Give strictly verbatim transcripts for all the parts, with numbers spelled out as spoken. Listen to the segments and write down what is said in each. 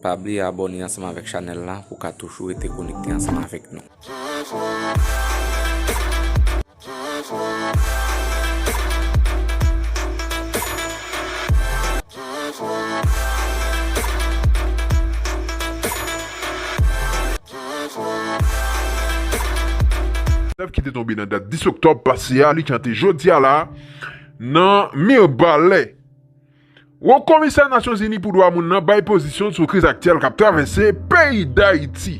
Pa bliye abòne ansanm avèk chanèl la pou w ka toujou rete konekte ansanm avèk nou. Ki te tonbe nan dat dis oktòb pase a, li chante jodi a la nan Mibalè. Wo Komisè Nasyonzini pou Dwa Moun nan bay pozisyon l sou kriz aktyèl k ap travèse peyi Dayiti.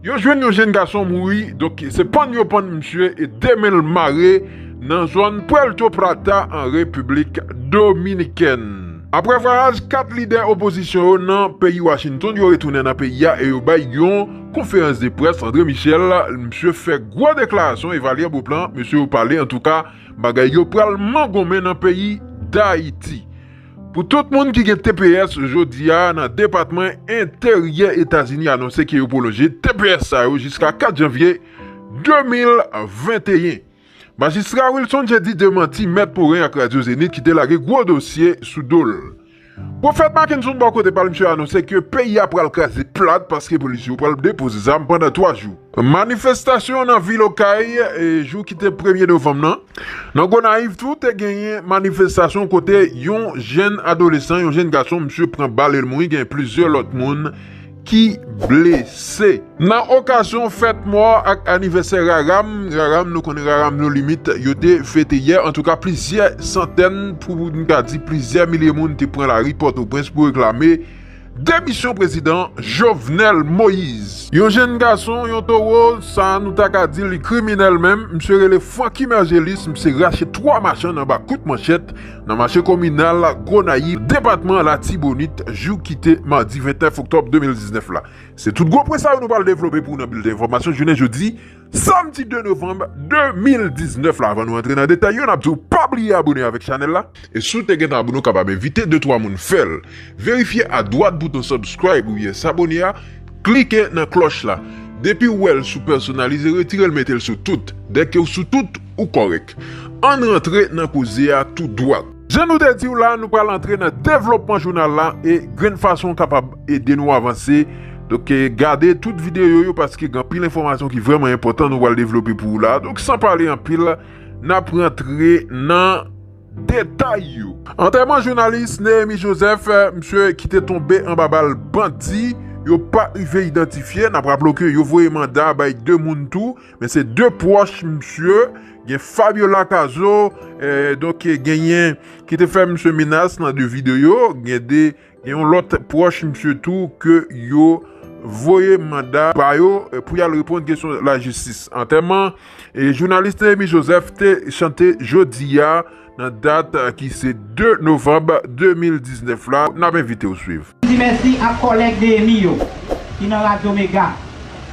Yo jwenn yon jenn gason mouri, donk se pann yo pann misye e de men l mare nan zòn Puerto Plata an Repiblik Dominikèn. Apre vwayaj kat lidè opozisyon yo nan peyi Washington, yo retounen nan peyi a e yo bay yon konferans de près. André Michel, misye fè gwo deklarasyon, e Valère Beauplan, mesye yo pale, antouka, bagay yo pral mangonmen nan peyi Dayiti. Pou tout moun ki gen T P S jodi a nan Depatman Enteryè Etazini anonse ke yo pwolonje T P S sa yo jiska kat janvye de mil venteyen. Majistra Wilson Jeudi demanti Mèt Morin ak Radyo Zenith ki te lage gwo dosye sou do l. Pwofèt Mackenson bò kote pa l, misye anonse ke peyi a pral kraze plat paske polisye yo pral depoze zam pandan twa jou. Manifestasyon nan vil Okay, e, jou ki te premye novanm nan. Nan Gonayiv tou, te genyen manifestasyon kote yon jenn adolesan, yon jenn gason, misye pran bal e l mouri, gen plizyè lòt moun ki blese. Nan okazyon fèt mò ak anivèsè Raram, Raram, nou konnen Raram No Limit, yo te fete yè. Antouka, plizyè santèn, pou n ka di plizyè milye moun te pran lari Pòtoprens pou reklame demisyon prezidan Jovenel Moïse. Yon jenn gason, yon towo, sa nou ta ka di li kriminèl menm, misye rele Francky Mergelis, misye rache twa machann anba kout manchèt nan mache kominal Gonayiv, depatman Latibonit, jou ki te madi vennèf oktòb de mil diznèf la. Se tout gwo pwen sa yo nou pral devlope pou w nan bilten enfòmasyon jounen jodi, samdi de novanm de mil diznèf la. Avan nou antre nan detay yo, n ap di w pa bliye abòne avèk chanèl la. E si w te gentan abòne, w kapab envite de twa moun fè l. Verifye adwat bouton subscribe oubyen s'abonner a, klike nan klòch la. Depi w wè l sou pèsonalize, retire l mete l sou tout. Dèke w sou tout, ou kòrèk. Ann rantre nan koze a tou dwat. Jan nou te di w la, nou pral antre nan devlopman jounal la e grenn fason w kapab ede nou avanse. Donk, eh, gade tout videyo yo paske gen anpil enfòmasyon ki vrèman enpòtan nou pral devlope pou w la. Donk, san pale anpil, n ap rantre nan detay yo. Antèman jounalis Néhémy Joseph, eh, misye ki te tonbe anba bal bandi, yo pa rive idantifye. N ap raple w ke yo voye manda bay de moun tou, men se de pwòch misye. Gen Fabiola Cazo, eh, donk, eh, genyen ki te fè misye menas nan de videyo. Gen de, gen yon lòt pwòch misye tou ke yo voye manda ba yo, eh, pou y al reponn kesyon lajistis. Antèman, eh, jounalis Néhémy Joseph te chante jodi a, nan dat, eh, ki se de novanm de mil diznèf la. N ap envite w swiv. Di mèsi ak kòlèg Néhémy yo ki nan Radyo Mega,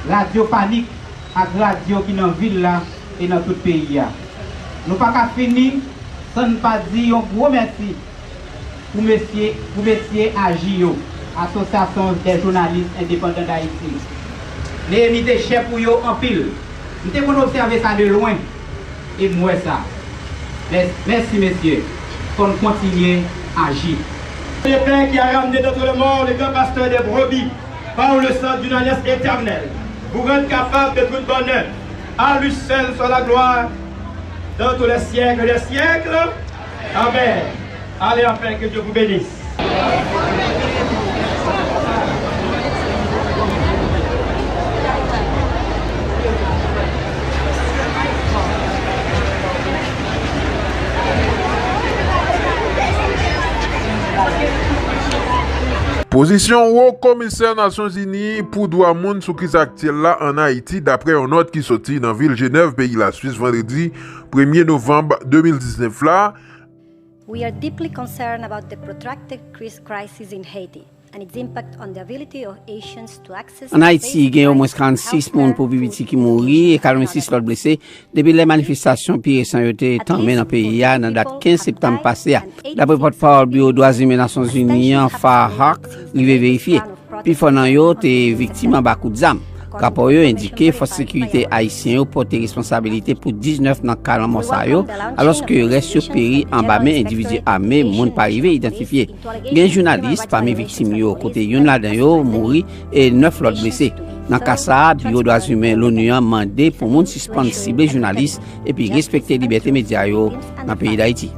Radyo Panik ak radyo ki nan vil la e nan tout peyi a. Nou pa ka fini san n pa di yon gwo mèsi pou mesye, pou mesye aji yo, Association des Journalistes Indépendants d'Haïti. Néhémy te chè pou yo anpil. M te konn obsève sa de lwen. E m wè sa. Mè-, mèsi, mesye. Fò n kontinye aji. Le Père qui a ramené dans le monde le grand pasteur des brebis par le sang d'une alliance éternelle, vous rendre capable de tout bonheur. À lui seul soit la gloire dans tous les siècles des siècles. Amen. Allez en paix, que Dieu vous bénisse. Pozisyon Wo Komisè Nasyonzini pou Dwa Moun sou kriz aktyèl la ann Ayiti, daprè yon nòt ki soti nan vil Jenèv, peyi Laswis, vandredi premye novanm de mil diznèf la. We are deeply concerned about the protracted cri-, crisis in Haiti and its impact on the ability of Haitians to access basic rights, healthcare, food, education, and other services. An Ayiti, gen omwen trannsis moun pou pi piti ki mouri e katrevensis lòt blese depi lè manifestasyon pi resan yo te tanmen nan peyi a nan dat kenz septanm pase a, dapre pòtpawòl Biwo Dwa Imen Nasyonzini an, Farhah Haq, rive verifye. Pifò nan yo te viktim anba kout zam. Rapò yo endike fòs sekirite ayisyen yo pote responsabilite pou diznèf nan ka lanmò sa yo, alòske rès yo peri anba men endividi ame moun pa rive idantifye. Gen jounalis pami viktim yo, kote youn ladan yo mouri e nèf lòt blese. Nan ka sa a, Biwo Dwa Imen Loni an mande pou moun sispann sible jounalis epi respekte libète medya yo nan peyi Dayiti.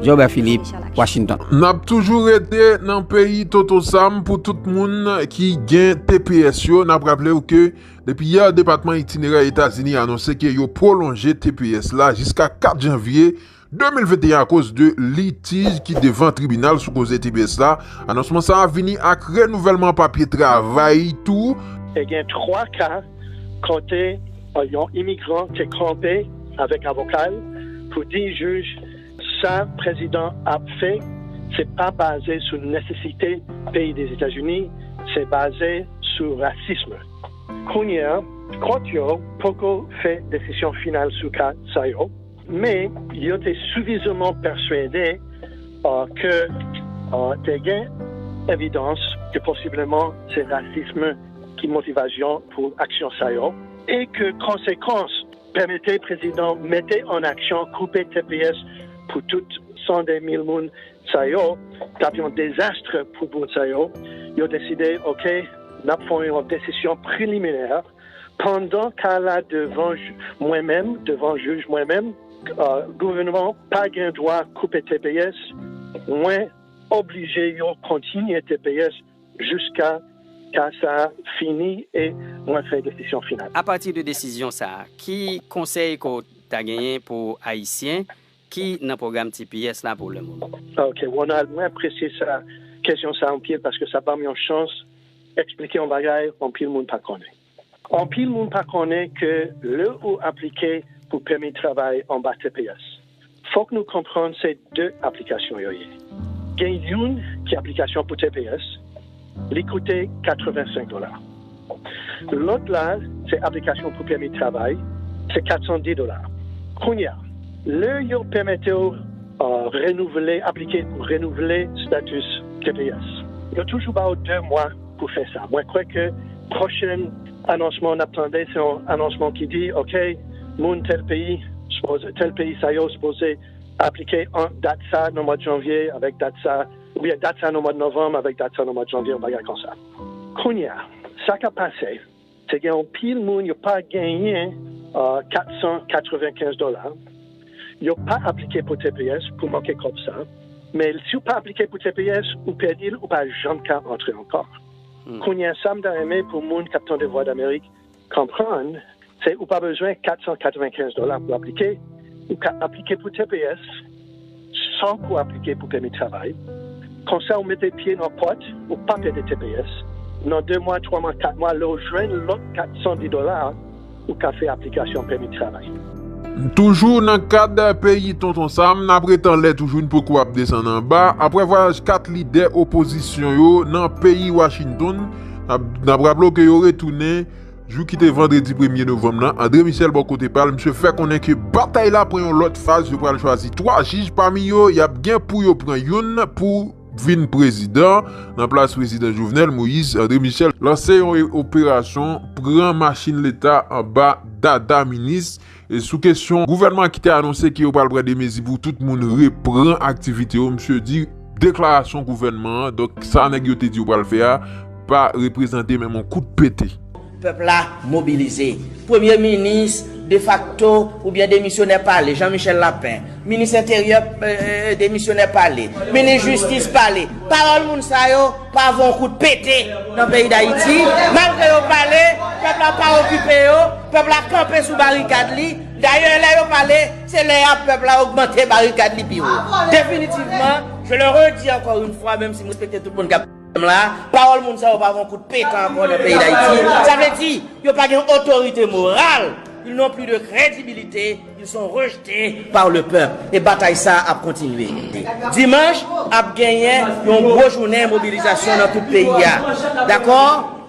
Jobert Philippe, Washington. N ap toujou rete nan peyi Tonton Sam pou tout moun ki gen T P S yo. N ap raple w ke depi yè, Depatman Itinerè Etazini anonse ke yo pwolonje T P S la jiska kat janvye de mil venteyen akoz de litij ki devan tribinal sou koze T P S la. Anonsman sa a vini ak renouvèlman papye travay tou. Te gen twa ka kote, uh, yon imigran te kanpe avèk avoka l pou di jij, sa prezidan ap fè, se pa baze sou nesesite peyi Dèzetazini, se baze sou rasism. Kounye a, kont yo poko fè desizyon final sou ka sa yo, men yo te sifizaman pèswade, uh, ke, uh, te gen evidans ke posibleman se rasism ki motivasyon pou aksyon sa yo, e ke konsekans pèmete prezidan mete an aksyon koupe T P S pou tout san de mil moun sa yo, t ap yon dezas pou moun sa yo. Yo deside, oke, n ap fè yon desizyon preliminè. Pandan ka la devan jij mwen menm, devan jij mwen menm, uh, gouvènman pa gen dwa koupe T P S, mwen oblije yo kontinye T P S jiska ka sa a fini e mwen fè desizyon final. Apati de desizyon sa a, ki konsèy ke w ta genyen pou Ayisyen ki nan pwogram T P S la pou le moman? Ok, Ronald, mwen apresye sa, kesyon sa anpil, paske sa ban m yon chans eksplike yon bagay anpil moun pa konnen. Anpil moun pa konnen ke lè ou aplike pou pèmi travay anba T P S, fòk nou konprann se de aplikasyon yo ye. Gen youn ki aplikasyon pou T P S, li koute katrevensenk dola. Lòt la, se aplikasyon pou pèmi travay, se katsan dis dola. Kounye a, lè yo pèmèt ou, uh, renouvle, aplike pou renouvle status T P S, yo toujou ba w de mwa pou fè sa. Mwen kwè ke pwochèn anonsman n ap tande, se yon anonsman ki di, ok, moun tèl peyi, sipoze, tèl peyi sa yo sipoze aplike ant dat sa nan mwa janvye avèk dat sa, oubyen dat sa nan mwa novanm avèk dat sa nan mwa janvye, yon bagay konsa. Kounye a, sa k ap pase, se gen anpil moun yo pa genyen, uh, katsan katrevenkenz dola. Yo pa aplike pou T P S pou manke kòb sa. Men si w pa aplike pou T P S, ou pèdi l, ou pa janm ka antre ankò. Hmm. Kounye a, sa m ta renmen pou moun k ap tande Vwa Damerik konprann, se ou pa bezwen katsan katrevenkenz dola pou aplike. Ou ka aplike pou T P S san pou aplike pou pèmi travay. Konsa, ou mete pye nan pòt, ou pa pèdi T P S. Nan de mwa, twa mwa, kat mwa, lè w jwenn lòt katsan dis dola a, ou ka fè aplikasyon pèmi travay. Toujou nan kad peyi Tonton Sam, n ap ret anlè toujou, n poko ap desann anba. Apre vwayaj kat lidè opozisyon yo nan peyi Washington, n ap, n ap raple w ke yo retounen jou ki te vandredi premye novanm nan. André Michel, bò kote pa l, misye fè konnen ke batay la pran yon lòt faz, yo pral chwazi twa jij, pami yo, y ap gen pou yo pran youn pou vin prezidan nan plas prezidan Jovenel Moïse. André Michel lanse yon e-, operasyon pran machin leta anba dada minis. E sou kesyon gouvènman ki te anonse ke yo pral pran de mezi pou tout moun repran aktivite yo, misye di deklarasyon gouvènman an, donk sa nèg yo te di yo pral fè a, pa reprezante menm yon kout pete. Pèp la mobilize. Premye minis defakto oubyen demisyonè pale, Jean Michel Lapin. Minis enteryè, euh, demisyonè pale. Minis jistis pale. Pawòl moun sa yo pa vo yon kout pete nan peyi Dayiti. Malgre yo pale, pèp la pa okipe yo. Pèp la kanpe sou barikad li. Dayè, lè yo pale, se lè a pèp la ogmante barikad li pi wo. Definitivman, je le redis encore une fois, menm si m respekte tout moun k ap la, pawòl moun sa yo pa vo yon kout pete ankò nan peyi Dayiti. Sa vle di, yo pa gen otorite moral, ils n'ont plus de crédibilité, ils sont rejetés par le peuple. E batay sa ap kontinye. Dimanch ap genyen yon gwo jounen mobilizasyon nan tout peyi a. Dakò?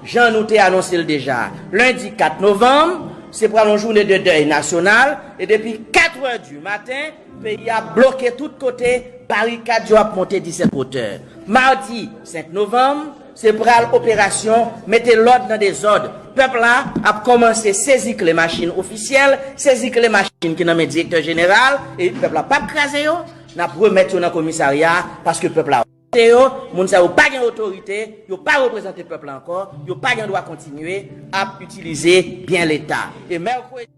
Jan nou te anonse l deja. Lendi kat novanm, se pral yon jounen de dèy nasyonal, e depi kat è di maten, peyi a bloke tout kote, barikad yo ap monte disèt wotè. Madi senk novanm, se pral operasyon mete lòd nan dezòd. Pèp la ap kòmanse sezi kle machin ofisyèl, sezi kle machin ki nan men direktè jeneral, e pèp la p ap kraze yo, n ap remèt yo nan komisarya, paske pèp la vote yo, moun sa yo pa gen otorite, yo pa reprezante pèp la ankò, yo pa gen dwa kontinye ap itilize byen Leta. E mèkredi.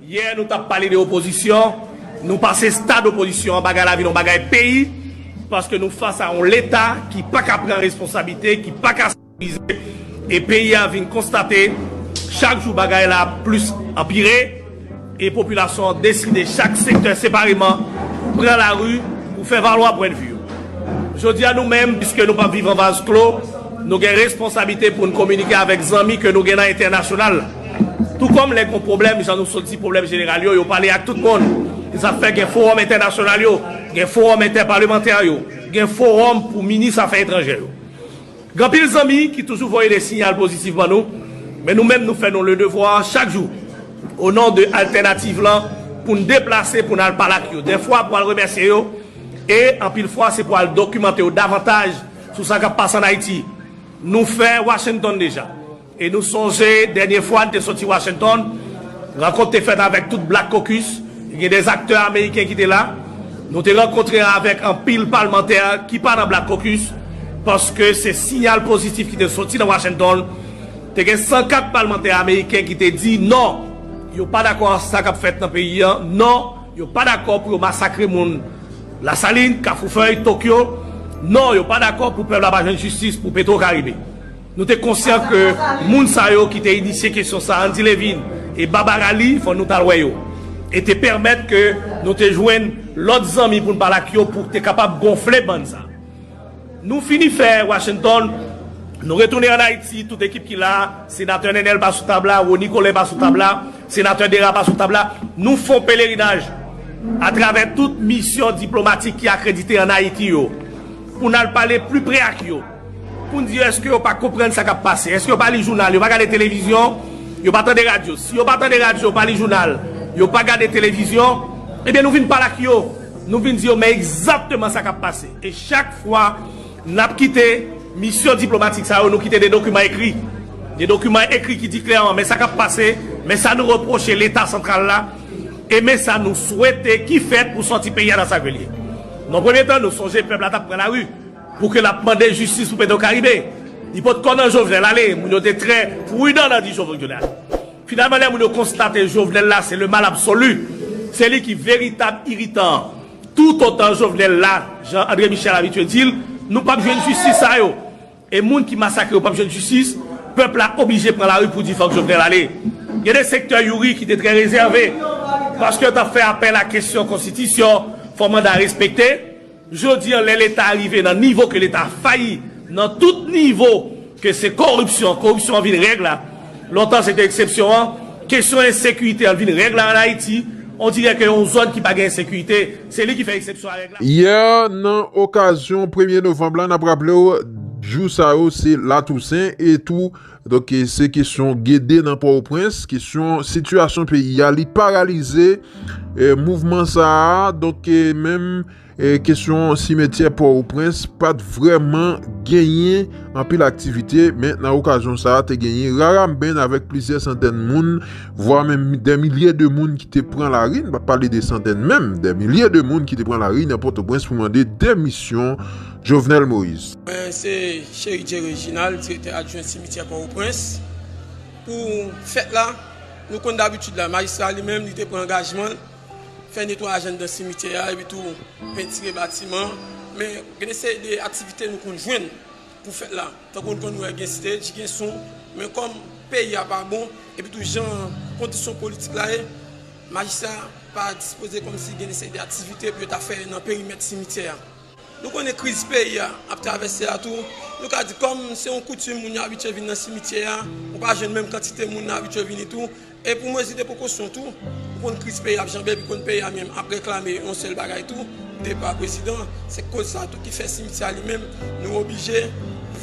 Yè, nou t ap pale de opozisyon. Nou pase stad opozisyon an, bagay la vin yon bagay peyi, paske nou fas a yon Leta ki pa ka pran responsablite, ki pa ka stabilize. E peyi a vin konstate, chak jou bagay la ap plis anpire, e popilasyon an deside chak sektè separeman pran lari pou fè valwa pwennvi yo. Jodi a, nou menm, piske nou p ap viv an vaz klo, nou gen responsablite pou n kominike avèk zanmi ke nou gen nan entènasyonal. Tou kòm lè gen pwoblèm, jan nou sot di pwoblèm jeneral yo, yo pale ak tout moun. Se sa k fè gen fowòm entènasyonal yo, gen fowòm entèpalemantè yo, gen fowòm pou minis afè etranjè yo. Gen anpil zanmi ki toujou voye de siyal pozitif ban nou, men nou menm nou fè nou le devwa chak jou, o non de altènativ lan, pou n deplase, pou n al pale ak yo. Dèfwa pou al remèsye yo, e anpil fwa se pou al dokimante yo davantaj sou sa k ap pase ann Ayiti. Nou fè Washington deja. E nou sonje dènye fwa n te soti Washington, rankont te fèt avèk tout Black Caucus, gen de aktè ameriken ki te la. Nou te rankontre avèk anpil palmantè ki pa nan Black Caucus, paske se siyal pozitif ki te soti nan Washington. Te gen san kat palmantè ameriken ki te di non, yo pa dakò ak sa k ap fèt nan peyi an, non, yo pa dakò pou yo masakre moun Lasalin, Kafoufèy, Tokyo, non, yo pa dakò pou pèp la pa jwenn jistis pou Petro Caribe. Nou te konsyan ke moun sa yo ki te inisye kesyon sa, Andy Levine e Barbara Lee, fò nou t al wè yo. E te pèmèt ke nou te jwenn lòt zanmi pou n pale ak yo pou te kapab gonfle bann sa. Nou fini fè Washington, nou retounen ann Ayiti, tout ekip ki la, senatè Nenel pa sou tab la, Rony Colin pa sou tab la, senatè Dera pa sou tab la. Nou fè yon pelerinaj atravè tout misyon diplomatik ki akredite ann Ayiti yo, pou n al pale pli pre ak yo, pou n di yo èske yo pa konprann sa k ap pase, èske yo pa li jounal, yo pa gade televizyon, yo pa tande radyo. Si yo pa tande radyo, yo pa li jounal, yo pa gade televizyon, ebyen nou vin pale ak yo, nou vin di yo men egzakteman sa k ap pase. E chak fwa n ap kite misyon diplomatik sa yo, nou kite de dokiman ekri. De dokiman ekri ki di klèman men sa k ap pase, men sa nou repwoche Leta santral la, e men sa nou swete ki fèt pou sòti peyi a nan sa ke l ye. Nan premye tan, nou sonje pèp la t ap pran lari pou ke l ap mande jistis pou Petro Caribe. Li potko nan Jovenel ale, moun yo te trè pridan nan di Jovenel ale. Finalman, lè moun yo konstate Jovenel la, se le mal absolu, se li ki veritab iritan an. Toutotan Jovenel la, jan André Michel abitye di l, nou p ap jwenn jistis sa yo. E moun ki masakre yo p ap jwenn jistis, pèp la oblije pran lari pou di fòk Jovenel ale. Gen de sektè Youri ki te trè rezève, paske yo t ap fè apèl a kesyon konstitisyon, fò manda respekte. Jodi an, lè Leta rive nan nivo ke Leta fayi, nan tout nivo ke se koripsyon, koripsyon an vin règ la. Lontan se te eksepsyon an, kesyon ensekirite an vin règ la ann Ayiti. On dirè ke yon zòn ki pa gen ensekirite, se li ki fè eksepsyon a règ la. Yè, nan okazyon premye novanm la, n ap raple w, jou sa yo se Latousen e tou, donk, se kesyon Gede nan Pòtoprens, kesyon sitiyasyon peyi a, li paralize, e, mouvman sa a, donk, e, menm, e, kesyon simetyè Pòtoprens pa t vrèman genyen anpil aktivite, men nan okazyon sa a, te genyen rarambenn avèk plizyè santèn moun, vwa menm dè milye de moun ki te pran lari, n p ap pale de santèn menm, dè milye de moun ki te pran lari nan Pòtoprens pou mande demisyon Jovenel Moïse. Mwen se Cheridje Reginald, direktè adjwen simetyè Pòtoprens. Pou fèt la, nou konn dabitid la, majistra li menm, li te pran angajman l fè netwayaj anndan simityè a, epi tou pentire batiman. Men gen de seri de aktivite nou konn jwenn pou fèt la. Tankou nou konn wè gen stage, gen son, men kòm peyi a pa bon, epi tou jan kondisyon politik la ye, majistra pa dispoze kòmsi gen de seri de aktivite pou yo ta fè nan perimèt simityè a. Nou konnen kriz peyi a ap travèse a tou. Nou ka di kòm se yon koutim moun yo abitye vin nan simityè a, ou pa jwenn menm kantite moun nan abitye vini tou. E pou mezi de prekosyon tou, ou konn kriz peyi a ap janbe, epi konn peyi a menm ap reklame yon sèl bagay tou, depa prezidan. Se koz sa tou ki fè simityè a li menm, nou oblije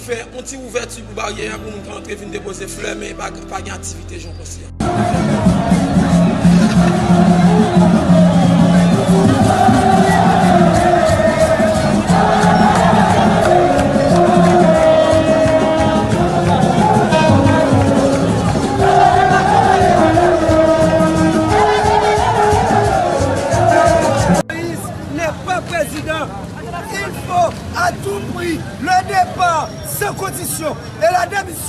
fè yon ti ouvèti pou baryè a, pou moun ka antre vin depoze flè, men pa, pa gen aktivite jan w panse a.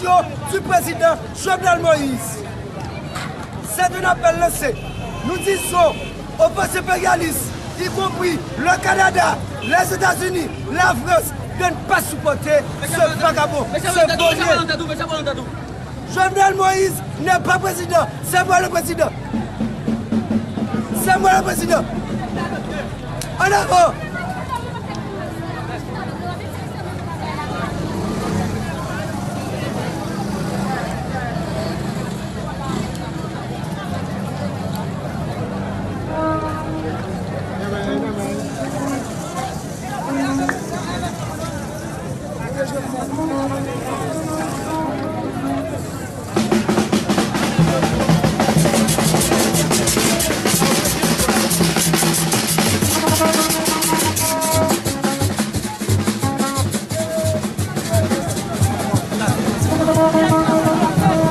Yo du président Jovenel Moïse. C'est un appel lancé. Nous disons aux forces impérialistes, y compris le Canada, les États-Unis, la France, de ne pas supporter ce vagabond, ce volier. Jovenel Moïse n'est pas président, c'est moi le président. C'est moi le président. En avant.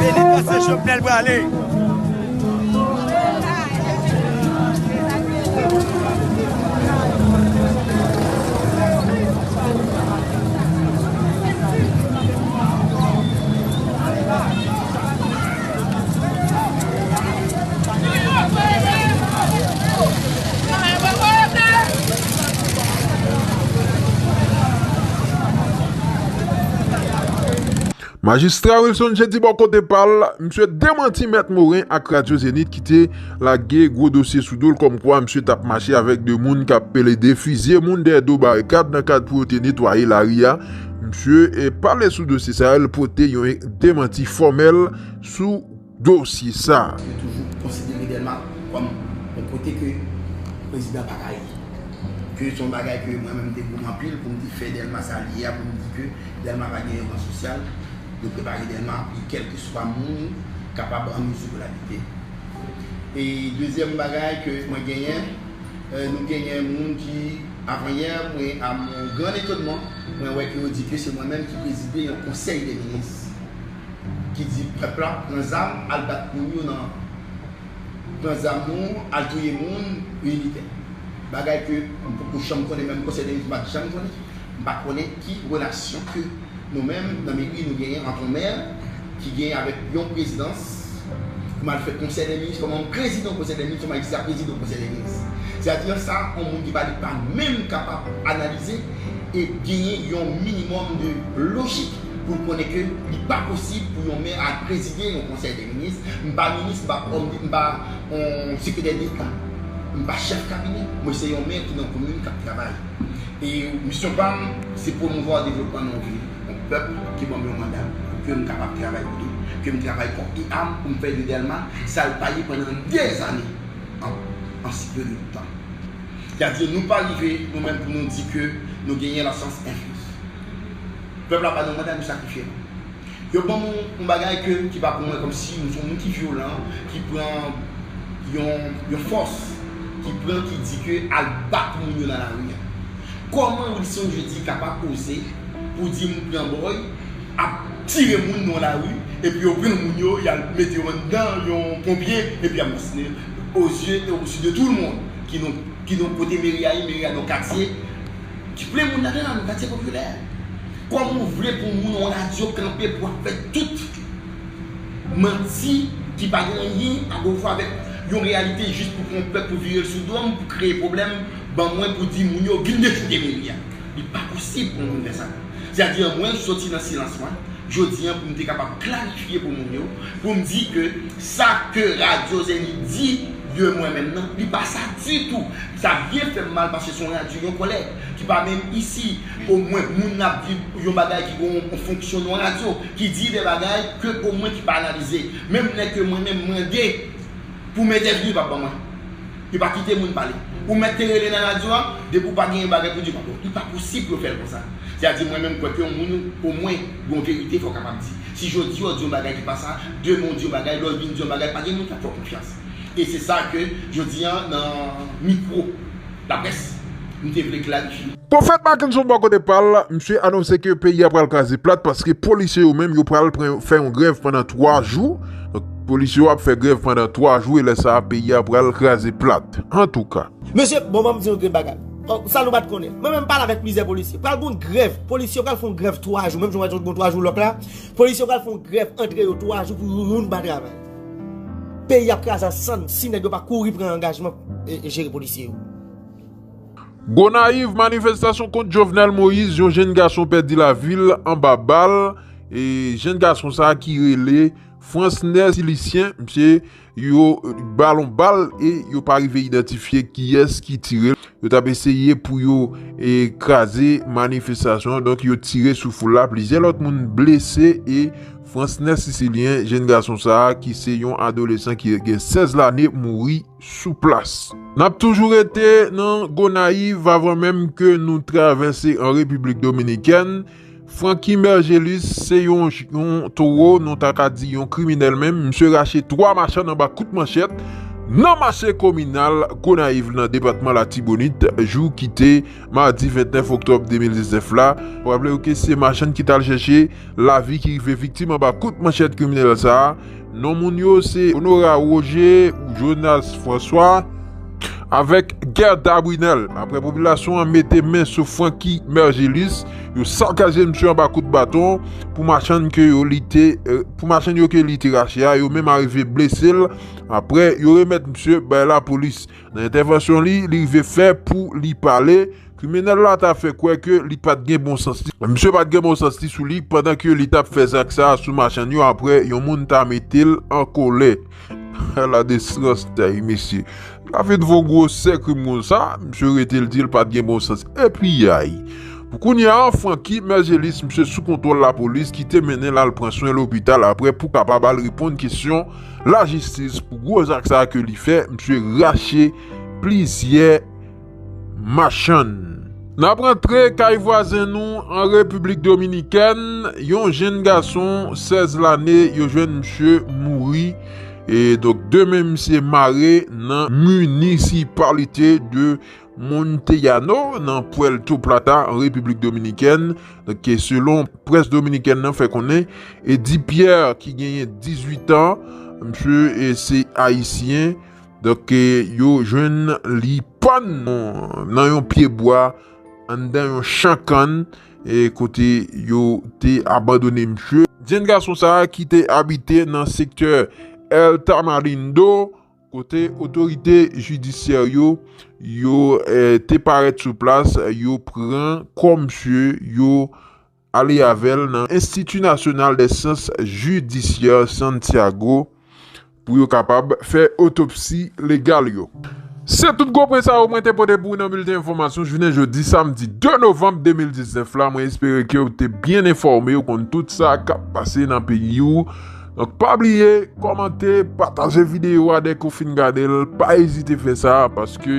Vini pase Jovenel prale. Majistra Wilson Jeudi bò kote pa l, misye demanti Mèt Morin ak Radyo Zenith ki te lage gwo dosye sou do l kòmkwa misye t ap mache avèk de moun k ap plede fizye moun dèyè do barikad nan kad pou yo te netwaye lari a. Misye, e, pale sou dosye sa a, l pote yon demanti fòmèl sou dosye sa a. Yo toujou konsidere Dèlma kòm yon kote ke prezidan pa ka ye. Ke se yon bagay ke mwen menm m te goumen anpil pou m te fè Dèlma sa li ye a, pou m di ke Dèlma pa gen yon ran sosyal, yo prepare Dèlma pou kèlkeswa moun kapab an mezi pou l abite. E dezyèm bagay ke mwen genyen, e, nou genyen moun ki, avanyè, mwen, a mon gran etonman, mwen wè ke yo di ke se mwen menm ki prezide yon konsèy de minis ki di pèp la pran zam, al bat moun yo nan, pran zam nou, al touye moun, militè. Bagay ke m poko janm konnen, menm konsèy de minis m pa t janm konnen. M pa konnen ki relasyon ke nou menm nan meri nou genyen ant yon mè ki genyen avèk yon prezidans pou m al fè konsèy de minis, kòman m prezide yon konsèy de minis, yon majistra prezide yon konsèy de minis. Sètadi sa, yon moun ki pa, li pa menm kapab analize e genyen yon minimòm de lojik pou l konnen ke li pa posib pou yon mè al prezide yon konsèy de minis. M pa minis, m pa òm, m pa yon sekretè deta, m pa chèf kabinè. Mwen se yon mè ki nan komin k ap travay. E misyon pa m, se pwomouvwa devlopman nan yon vil, yon pèp ki ban m yon manda, ke m kapab travay pou li, ke m travay kò e am pou m fè de Dèlma sa l pa ye pandan dèzane an, an si peu de tan. Sètadi nou pa rive, nou menm, pou nou di ke nou genyen la syans enfini. Pèp la ba nou manda, nou sakrifye nou. Yo ban m yon, yon bagay ke, ki pa pou mwen, kòmsi m se yon moun ki vyolan, ki pran yon, yon fòs, ki pran, ki di ke al bat moun yo nan lari a. Kòman Wilson Jeudi kapab oze pou di m pran bòy, ap tire moun nan lari, epi yo pran moun yo, y al mete yo anndan yon ponpye, epi y ap asasinen aux yeux et aux yeux de tout le monde, ki nan, ki nan kote meri a ye, meri a nan katye, ki plen moun ladan, nan katye popilè. Kòman w vle pou moun yon radyo kanpe pou ap fè tout manti ki pa gen anyen a wè avèk yon reyalite jis pou pran pèp pou vire l sou do m, pou kreye pwoblèm ban mwen pou di moun yo vin dechouke meri a. Li pa posib pou yon moun fè sa. Sètadi mwen soti nan silans mwen, jodi a pou m te kapab klarifye pou moun yo, pou m di ke sa ke Radyo Zenith di de mwen menm nan, li pa sa ditou. Sa byen fè m mal paske se yon radyo, yon kòlèg ki pa menm isi. Omwen, moun ap di yon bagay ki gon yon fonksyon nan radyo, ki di de bagay ke omwen ki pa analize. Menm lè ke mwen menm mande pou m entèvni, yo p ap ban mwen. Yo pa kite moun pale. Ou mèt te rele nan radyo a, depi w pa genyen bagay pou di, pa bon, li pa posib pou yo fè l konsa. Sètadi mwen menm kwè ke yon moun, omwen, gon verite fò w kapab di. Si jodi a w di yon bagay ki pa sa, demen w di yon bagay, lè w vin di yon bagay, pa gen moun k ap fè w konfyans. E se sa ke jodi a nan mikwo laprès, m te vle klarifye. Pwofèt Mackenson bò kote pa l, misye anonse ke peyi a pral kraze plat paske polisye yo menm yo pral pran, fè yon grèv pandan twa jou. Donk, polisye yo ap fè grèv pandan twa jou e lè sa a, peyi a pral kraze plat. Antouka. Mesye, bon, ban m di yon grenn bagay. Oh, sa nou pa t konnen. Mwen menm pale avèk plizyè polisye. Pral gon grèv. Polisye yo pral fè yon grèv twa jou. Menm jan w wè gon twa jou lòk la. Polisye yo pral fè yon grèv antre yo twa jou pou youn pa travay. Peyi ap kraze an sann si nèg yo pa kouri pran angajman e, e jere polisye yo. Gonayiv, manifestasyon kont Jovenel Moïse, yon jenn gason pèdi lavi l anba bal. E jenn gason sa a ki rele Fransnè Silisyen, misye yo ba l yon bal e yo pa rive idantifye kiyès ki tire l. Yo t ap eseye pou yo e, kraze manifestasyon an, donk yo tire sou foul la. Plizyè lòt moun blese e Fransnè Sisilyen, jenn gason sa a ki se yon adolesan ki gen sèz lane, mouri sou plas. N ap toujou rete nan Gonayiv avan menm ke nou travèse an Repiblik Dominikèn. Francky Mergelus se yon, yon towo, nou ta ka di yon kriminèl menm. Misye rache twa machann anba kout manchèt nan mache kominal Gonayiv nan depatman Latibonit, jou ki te madi vennèf oktòb de mil diznèf la. Raple w ke se machann ki t al chèche lavi ki rive viktim anba kout manchèt kriminèl sa a. Non moun yo se Honora Roger, Jonas François, avèk Gerda Brunel. Apre popilasyon an mete men sou Francky Mergelus, yo sakaje misye anba kout baton pou machann ke yo li te, eh, pou machann yo ke li te rache a, yo menm arive blese l. Apre, yo remèt misye bay lapolis. Nan entèvansyon li, li rive fè pou li pale, kriminèl la ta fè kwè ke li pa t gen bon sans li. Misye pa t gen bon sans li sou li pandan ke li t ap fè zak sa a sou machann yo, apre yon moun ta mete l an kòlè. Ala desans tay mesye. L ap vin fè yon gwosè krim konsa, misye rete l di l pa t gen bon sans. Epi yay. Pou kounye a, Francky Mergelus, misye sou kontwòl lapolis ki te mennen l al pran swen lopital apre pou kapab al reponn kesyon lajistis pou gwo zak sa a ke li fè, misye rache plizyè machann. N ap rantre kay vwazen nou an Repiblik Dominikèn, yon jenn gason sèz lane, yo jwenn misye mouri. E donk, demen misye mare nan minisipalite de Montellano, nan Puerto Plata, an Repiblik Dominikèn. Donk, selon près dominikèn nan fè konnen, Eddy Pierre, ki genyen dizuit an, misye, e, se ayisyen. Donk, e, yo jwenn li pann nan yon pye bwa, anndan yon chan kann, e, kote yo te abandone misye. Jenn gason sa a ki te abite nan sektè El Tamarindo, kote otorite jidisyè yo, yo, e, te parèt sou plas, yo pran kò misye, yo ale avè l nan Institut National des Sciences Judiciaires Santiago pou yo kapab fè otopsi legal yo. Se tout gwo pwen sa yo mwen te pote pou ou nan bilten enfòmasyon jounen jodi samdi de novanm de mil diznèf la. Mwen espere ke ou te byen enfòme, ou konn tout sa k ap pase nan peyi ou. Donk, pa bliye kòmante, pataje videyo a dèk ou fin gade l. Pa ezite fè sa, paske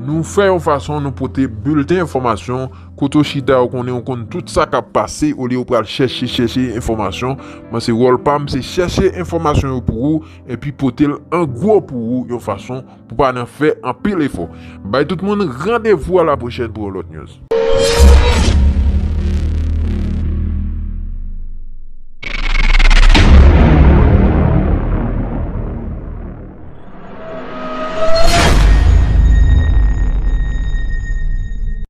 nou fè yon fason nou pote bilten enfòmasyon kote w chita, ou konnen ou konn tout sa k ap pase, olye ou pral chèche, chèche enfòmasyon. Mwen, se wòl pa m, se chèche enfòmasyon yo pou ou, epi pote l an gwo pou ou, yon fason pou pa nan fè anpil efò. Bay tout moun randevou a la pwochèn pou yon lòt news.